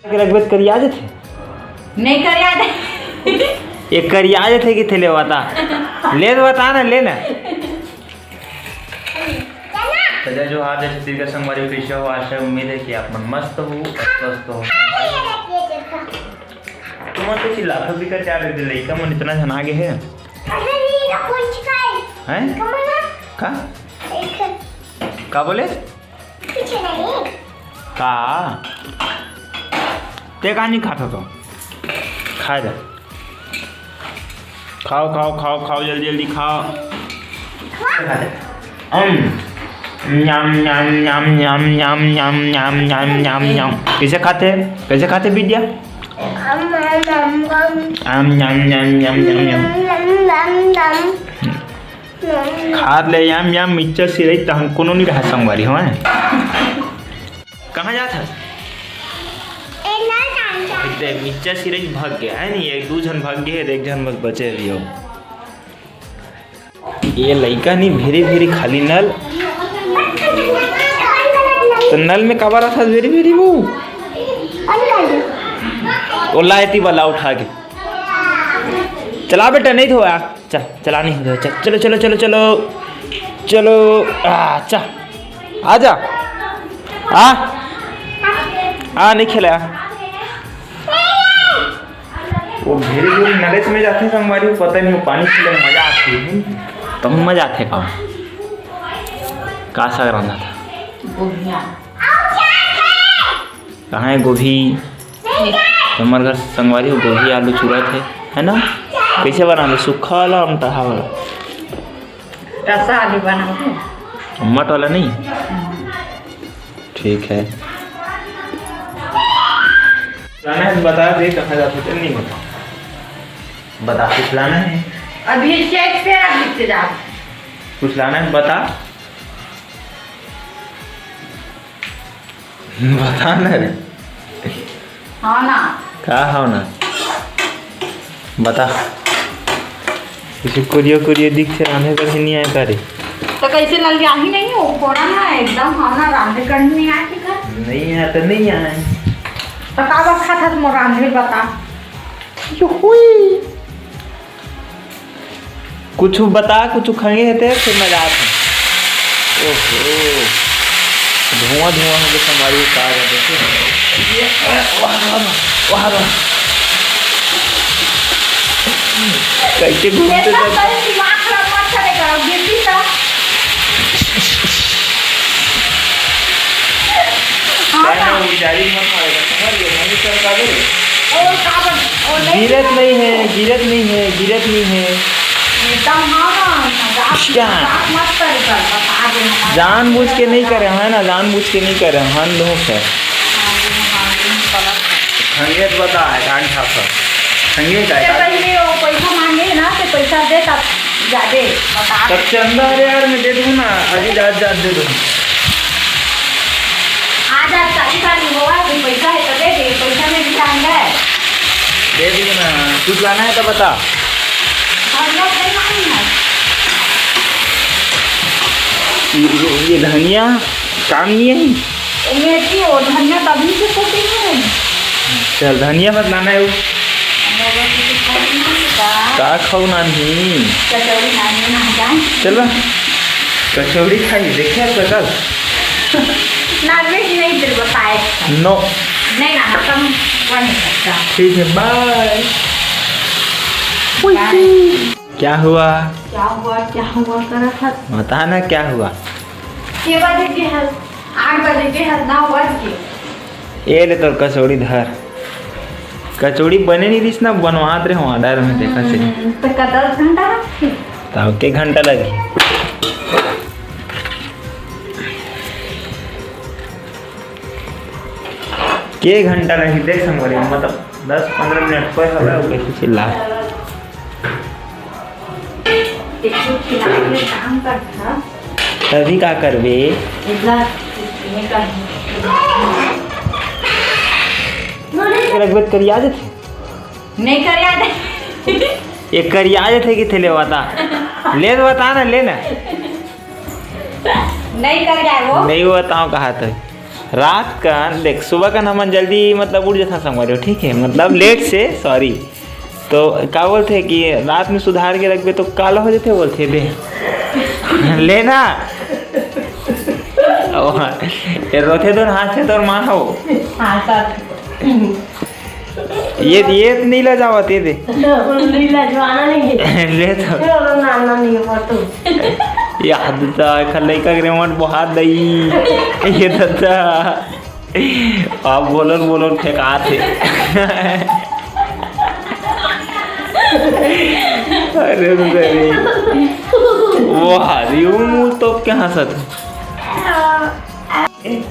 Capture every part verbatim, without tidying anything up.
के रखबे त करिया जथे। नहीं करिया दे। ये करिया जथे कि थे ले बता। ले तो बता ना, ले ना। तो जय जोहार, जय छत्तीसगढ़ संगवारी, कैसे हो? आशा उम्मीद है कि आप मन मस्त हो, स्वस्थ हो। तुमन तो चिल्लाथो बिकट यार, लइका मन इतना झन आगे हे। अरे, ये तो कुछ का है। हैं? कमला। का? एक। का बोले? कुछ नहीं। का? ते का नहीं खाता तो? खा जा। खाओ, खाओ, खाओ, खाओ, जल्दी, जल्दी खाओ। अम, न्याम, न्याम, न्याम। कैसे खाथे? कैसे खाथे विद्या? आम, न्याम, न्याम, न्याम। खात ले याम याम मिच्चर सिरई तहन कोनो नी रहा संगवारी हो। कहाँ जात हस? ए, नल टांग जा। देख, मिच्चर सिरई भग गया है नी, एक दू झन भग गए, एक झन बस बचे अभी हो। ये लइका नी भेरी भेरी खाली नल। तो नल में काबर आथस भेरी भेरी वो? ओला एती वाला उठा के चला बेटा, नहीं धोया। चल, चला नहीं हो, चल, चलो, चलो, चलो, चलो, चलो, आ, चा, आ जा, आ, आ, नहीं खेला। वो भेरी भेरी नरेश में जाथे संगवारी, वो पता नहीं, वो पानी खेले में मजा आथे, तब मजा आथे का, का साग रांधा था। बढ़िया। कहाँ है गोभी? तो हमारे घर संगवारी हो, गोभी आलू चूरा थे, है ना? कैसे बना लो, सूखा वाला, अमटहा वाला? रसा आलू बना दो। अम्मट वाला नहीं? ठीक है। लाना है तो बता दे, कहाँ जाते थे, नहीं बता। बता, कुछ लाना है? अभी चेक से आप लिखते जाओ। कुछ लाना है, बता। बता ना रे। हाँ ना। का हो ना? बता। किसी कुरियो कुरियो दिख से रांधे कर ही नहीं आए का रे? तो कैसे लल गया ही नहीं हो, थोड़ा ना एकदम, हाँ ना, रांधे कर नहीं आए थे घर। नहीं आए तो नहीं आए। तो का बस खाता था मोर रांधे, बता। यो हुई। कुछ बता, कुछ खंगे हे ते, फिर मैं जात हूँ। ओहो, धुआं धुआं हो गया संगवारी, का कर देखे। ये, वाह, वाह, वाह, वाह। कैसे घूमते ये सब सब? कल दिमाग खराब मत करे करो, गिरती तो। हाँ, नहीं, हाँ। नहीं, उजारी मत मारेगा, समझ गए? नहीं चमका दे। ओ, का बन-, ओ, नहीं गिरत नहीं है, गिरत नहीं है, गिरत नहीं है। एकदम, हाँ, हाँ, मजाक, क्या? मजाक मत कर, कर, बता दे, हमारे जानबूझ के नहीं करे, है ना, जानबूझ के नहीं करे, हम लोग है। हाँ, हाँ, हाँ, गलत है। खंगे तो बता है, कान खा खा। खंगे का ते है? पहले वो पैसा मांगे ना, तो पैसा दे, तब जादे बता। तब चंदा, अरे यार, मैं दे दूँ ना, अभी जात जात दे दूँ। आज, आज शादी का दिन होगा, अभी पैसा है तो दे दे, पैसा में भी टाइम है। दे दूँ ना, कुछ लाना है तो बता। धनिया नहीं मालूम है। ये, ये, ये धनिया काम नहीं है। ये मेथी और धनिया तभी से कुटी है। चल, धनिया मत लाना है वो। हम लोगों की तो खाई नहीं का। का खाऊ नानी? कचौड़ी नानी ना जाए। चल बा। कचौड़ी खाई, देखे आप कल? नॉनवेज नहीं, तेरे बताए। No। नहीं ना, हम वो नहीं सकता। ठीक है, bye। Bye। क्या हुआ? क्या हुआ, क्या हुआ करत हस? बता ना, क्या हुआ? के बजे के हस? आठ बजे के हस, नौ बज के। ए ले तोर कचौड़ी धर। कचौड़ी बने नहीं रहिस ना, बनवात रहे हो order में, देखा से। हम्म, तो का दस घंटा लगथे? तब के घंटा लगी? के घंटा नहीं, देख संगवारी, मतलब दस पंद्रह मिनट कोई हवे, वो कैसे चिल्ला। देखो, खिलाड़ी में काम करता। तभी का करबे? इतना नहीं कर। रखबे त करिया जथे। नहीं करिया जथे। ये करिया जथे कि थे ले बता। ले तो बता ना, ले ना। नहीं करिया वो। नहीं बताओ कहा तो। रात का देख, सुबह का हमन जल्दी, मतलब, उठ जाथन संगवारी हो, ठीक है, मतलब, लेट से, सॉरी। तो का बोलथे कि रात में सुधार के रखबे तो काला हो जाथे, बोलथे दे। लेना। ये रोथे तो हाथ से तोर माँ हो। हाँ, सर। ये, ये तो नहीं ला जावत, ये दे। नहीं ला जाना नहीं है। ले तो। चलो, नाना नहीं है, फोटो। याद था, खलई का ग्रेमोट बहुत दई। ये दादा। आप बोलन, बोलन फेंकात हे। अरे, अरे। वाह, यू मुंह तो कहाँ सत?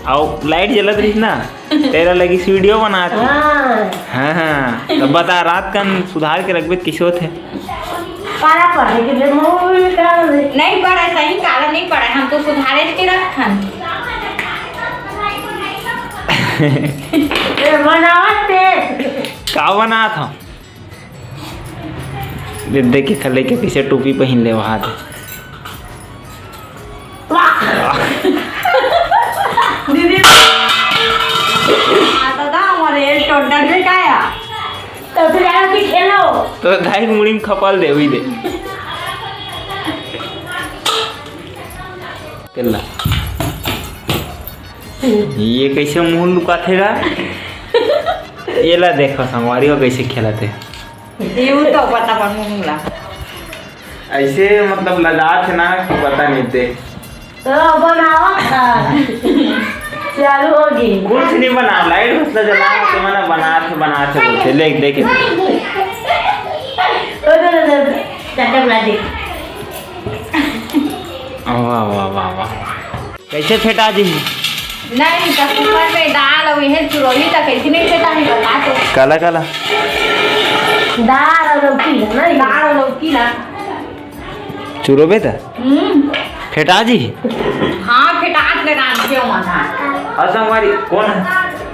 अउ लाइट जलत रहिस ना, तेरा लगी वीडियो बनात हे। हाँ। हाँ, हाँ। तो बता, रात कन सुधार के रखबे त कइसे होथे? काला पढ़े के लिए मुंह में काला नहीं। नहीं पढ़े, सही काला नहीं पढ़े, हम तो सुधारे के रखन। ए, बनावत ते। का बनात हव? दे, देख के खले के पीछे टोपी पहिन ले वहाँ दे। दीदी। आ, दादा, हमारे ये टोटा भी का है? तो फिर आप भी खेलो। तो दाई मुड़ी में खपाल दे, वही दे। तेला। ये कैसे मुंह लुकाथे गा? ये ला देखो संगवारी हो कैसे खेलत हे। ये तो पता पर मुंह ला। ऐसे मतलब लजात हे ना कि पता नहीं दे। तो बनावा था। चालू होगी। कुछ नहीं बना, लाइट बस जला के मना बनात हे, बनात हे बोलथे। देख, देख। ओ, दे, दे, दे, दे। चाचा बुला दे। वाह, वाह, वाह, वाह। कैसे फेटा जी? नहीं, तो कुकर में दाल और यह चुरौली का कैसे नहीं फेटा है, बता तो। काला, काला। दाल और लौकी ना, नहीं? दाल और लौकी ना। चुरोबे त? हम्म। फेटा जी? हाँ, फेटा के रांध के माथा। अच्छा, हमारी कौन है?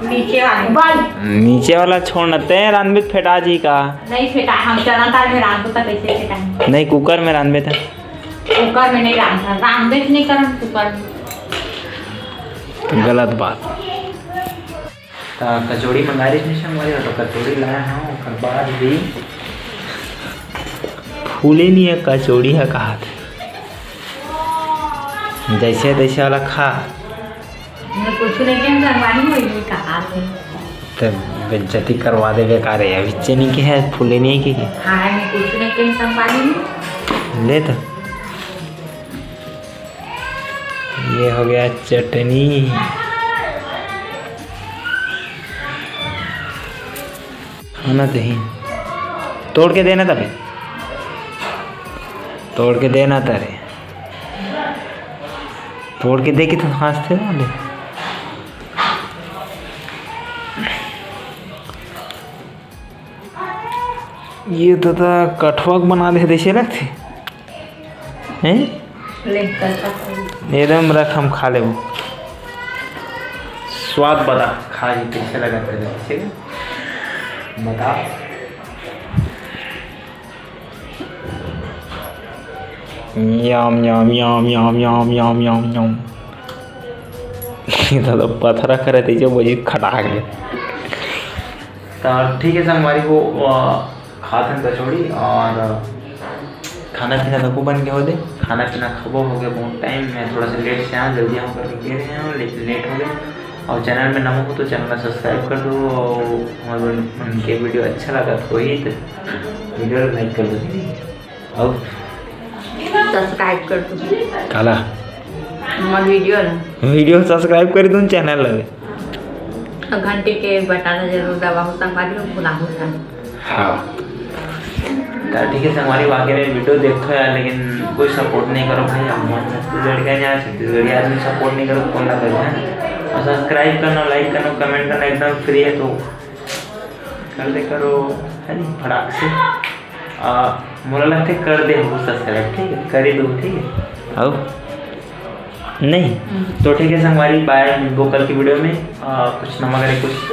नीचे वाले। बल। नीचे वाला छोड़ न, ते रांधबे त फेटा जी का? नहीं फेटा, हम चना दाल में रांधो त कैसे फेटा है? नहीं, कुकर में रांधबे त। कुकर में नहीं रांधता, रांधबे नहीं करन कुकर में। तो गलत बात। त कचौड़ी मंगा रही थी संगवारी, तो कचौड़ी लाया हूँ, ओकर बाद भी फूले नहीं है कचौड़ी है कहा थे। जैसे तैसे वाला खा। मैं कुछ नहीं किया, संगवारी में ये कहा थे। तो बेइज्जती करवा देवे का रे, अभी चीनी के है, फूले नहीं है कि के? हाँ, मैं कुछ नहीं किया, संगवारी में। ले तो। ये हो गया चटनी। खाना दही। तोड़ के देना तबे। तोड़ के देना तारे। तोड़ के दे के तो हंसते वाले। ये तो ता कठुआ के बना दे, जैसे लगथे। हैं? ले, कठुआ। एकदम रख, हम खा लेबो। स्वाद बता, खा के कैसे लगा तेरे, ठीक है? बता। यम, यम, यम। ये तो, तो पथरा करे थे जो बजी खटा गए। तो ठीक है संगवारी हो, अ, खात हन कचौड़ी और खाना पीना तको बन के हो दे। खाना पीना खबो हो गया बहुत टाइम। मैं थोड़ा सा लेट से आया, जल्दी आऊँ करके कह रहे हैं, लेकिन लेट हो गया। और चैनल में नवा हो तो चैनल ला सब्सक्राइब कर दो, और हमारे उनके वीडियो अच्छा लगा तो वही तो वीडियो लाइक कर दो, ठीक है? और सब्सक्राइब कर दो। काला? हमार वीडियो ना। वीडियो सब्सक्राइब कर दो, चैनल लगे। और घंटी के बटन जरूर दबाओ, संगवारी हो, भुलाओ ना। हाँ। तो ठीक है, संगवारी, वाकई में वीडियो देखते हो यार, लेकिन कोई सपोर्ट नहीं करो भाई। हम छत्तीसगढ़ के हैं, छत्तीसगढ़ी आदमी सपोर्ट नहीं करो, कौन ना करो, है ना? और सब्सक्राइब करना, लाइक करना, कमेंट करना एकदम फ्री है, तो कर दे करो, है नहीं, फटाक से। आ, मोला लगथे कर दे हो सब्सक्राइब, ठीक है, कर ही दो, ठीक है। आओ। नहीं। हम्म। तो ठीक है संगवारी, बाय, मिलबो कल की वीडियो में। आ, कुछ नवा करे, कुछ